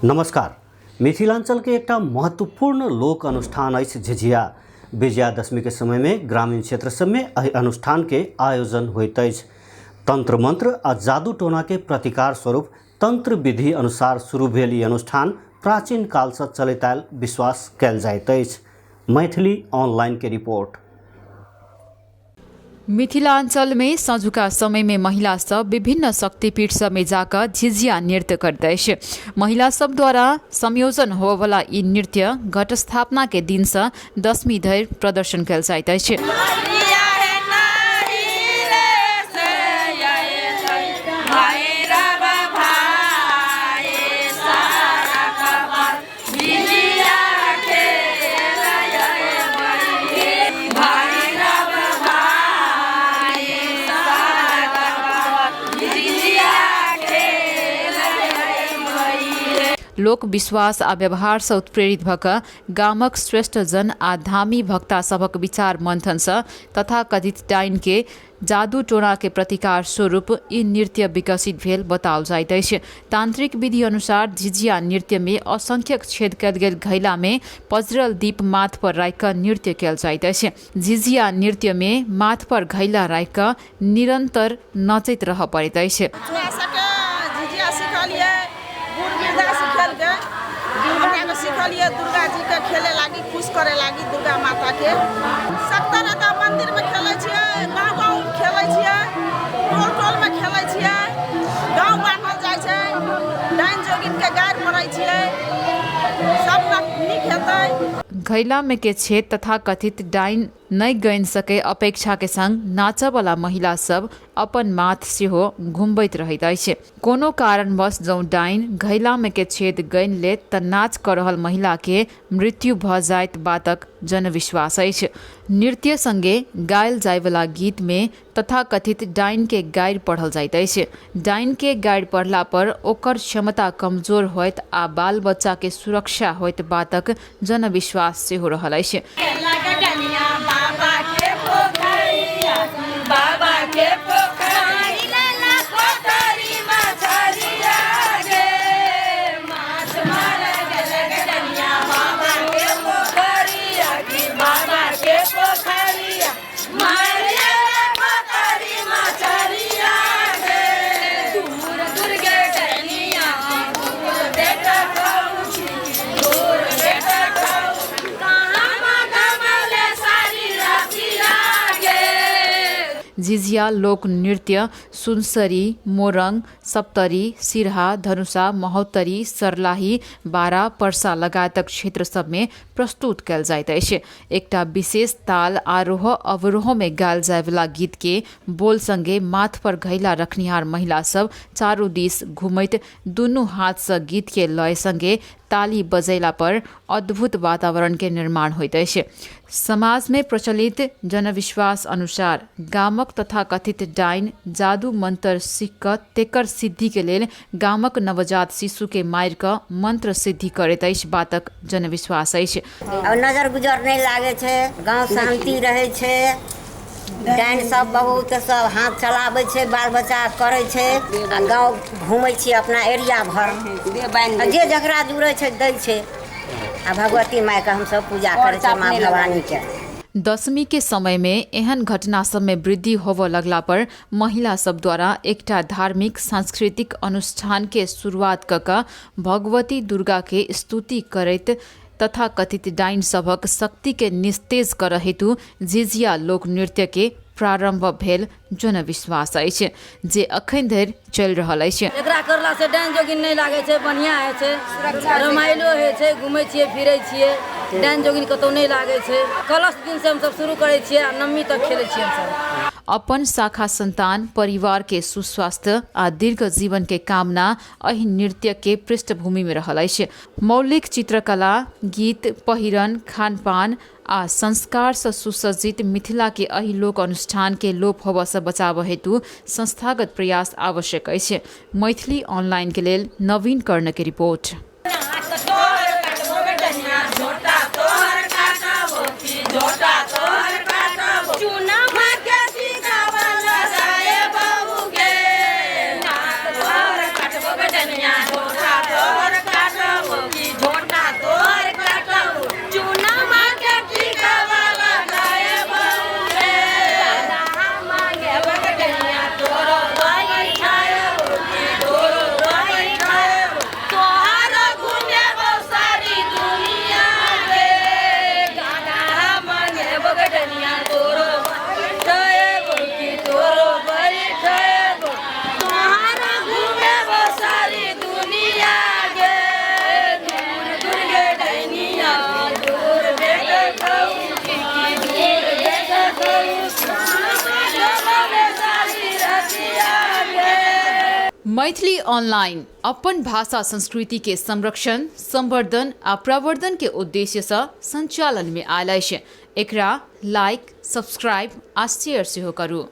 नमस्कार। मिथिलांचल के एकटा महत्वपूर्ण लोक अनुष्ठान अछि झिझिया। विजयादशमी के समय में ग्रामीण क्षेत्र सब में एहि अनुष्ठान के आयोजन होइत अछि। तंत्र मंत्र आ जादू टोना के प्रतिकार स्वरूप तंत्र विधि अनुसार शुरू भेल ई अनुष्ठान प्राचीन काल से चलैत आयल विश्वास कयल जाइत अछि। मैथिली ऑनलाइन के रिपोर्ट। मिथिलांचलमे सँझुका समयमे महिला सब विभिन्न शक्तिपीठ सबमे जाकऽ झिझिया नृत्य करैत अछि। महिला सब द्वारा संयोजन होबयवला ई नृत्य घटस्थापनाके दिनसँ दशमी धरि प्रदर्शन कयल जाइत अछि। लोक विश्वास आ व्यवहारसँ उत्प्रेरित भऽ कऽ गामक श्रेष्ठ जन आ धामी भक्ता सभक विचार मन्थनसँ तथाकथित डाइनके जादू टोनाके प्रतिकार स्वरूप ई नृत्य विकसित भेल बताओल जाइत अछि। तान्त्रिक विधि अनुसार झिझिया नृत्यमे असंख्यक छेद कयल गेल घैलामे पजरल दीप माथ पर राखि कऽ नृत्य कयल जाइत अछि। झिझिया नृत्यमे माथ पर घैला राखि कऽ निरन्तर नचैत रहय पड़ैत अछि। छुआ सबके झिझिया सिखलियै, बूढ़ वृद्धा सिखेलकै, हमरा सिखलियै दुर्गा जीके खेले लागी, खुश करे लागी दुर्गा माताके। सत्तर एतऽ मन्दिरमे खेलै छियै, गाँव गाँव खेलै छियै, टोल टोलमे खेलै छियै, गाँव बान्हल जाइ छै, डाइन जोगिनके गारि पड़ै छियै, सब नीक हेतै। घैलामे के छेद तथाकथित डाइन नहि गनि सकै अपेक्षाके संग नाचऽवला महिला सब अपन माथ सेहो घुमबैत रहैत अछि। कोनो कारणवश जौं डाइन घैलामे के छेद गनि लेत त नाच कऽ रहल महिलाके मृत्यु भऽ जाइत बातक जनविश्वास अछि। नृत्य संगे गायल जायवला गीतमे तथाकथित डाइनके गारि पढ़ल जाइत अछि। डाइनके गारि पढ़ला पर ओकर क्षमता कमजोर होयत आ बाल बच्चाके सुरक्षा होयत बातक जनविश्वास सेहो रहल अछि। झिझिया लोक नृत्य सुनसरी, मोरङ, सप्तरी, सिरहा, धनुषा, महोत्तरी, सर्लाही, बारा, पर्सा लगायतक क्षेत्र सबमे प्रस्तुत कयल जाइत अछि। एकटा विशेष ताल आरोह अवरोहमे गायल जायवला गीतके बोल संगे माथ पर घैला रखनिहार महिला सब चारू दिस घुमैत दुनू हाथसँ गीतके लय संगे ताली बजैला पर अद्भुत वातावरणके निर्माण होइत अछि। समाजमे प्रचलित जनविश्वास अनुसार गामक तथाकथित डाइन जादू मंत्र सीख कऽ तेकर सिद्धिके लेल गामक नवजात शिशुके मारि कऽ मंत्र सिद्धि करैत अछि बातक जनविश्वास अछि। अब नजर गुजर नहि लागै छै, गाँव शान्ति रहै छै। डाइन सब बहुत सब हाथ चलाबै छै, बाल बच्चा करै छै। आ गाँव घूमै छियै अपना एरिया भर, जे जकरा जुड़ै छै दै छै। आ भगवती मायके हमसब पूजा करै छियै, माँ भवानीके। दशमी के समय में एहन घटना सब में वृद्धि होबय लगला पर महिला सब द्वारा एकटा धार्मिक सांस्कृतिक अनुष्ठान के शुरुआत कऽ कऽ भगवती दुर्गा के स्तुति करैत तथाकथित डाइन सभक शक्ति के निस्तेज करऽ हेतु झिझिया लोक नृत्य के प्रारम्भ भेल जनविश्वास अछि जे अखन धरि चलि रहल अछि। एकरा करला से डाइन जोगिन नहि लागै छै, बढ़िआँ होइ छै, रमाइलो होइ छै, घुमै छियै फिरै छियै, डाइन जोगिन कतहु नहि लागै छै। कलश दिनसँ हमसब शुरू करै छियै आ नवमी तक खेलै छियै हमसब। अपन शाखा संतान परिवार के सुस्वास्थ्य आ दीर्घ जीवन के कामना एहि नृत्य के पृष्ठभूमि में रहल अछि। मौलिक चित्रकला, गीत, पहिरन, खानपान आ संस्कारसँ सुसज्जित मिथिलाके एहि लोक अनुष्ठानके लोप होबऽसँ बचाबऽ हेतु संस्थागत प्रयास आवश्यक अछि। मैथिली ऑनलाइनके लेल नवीन कर्णके रिपोर्ट। मैथिली ऑनलाइन अपन भाषा संस्कृति के संरक्षण, संवर्धन आ प्रवर्धन के उद्देश्य सँ संचालन में आयल अछि। एकरा लाइक, सब्सक्राइब आ शेयर सेहो करू।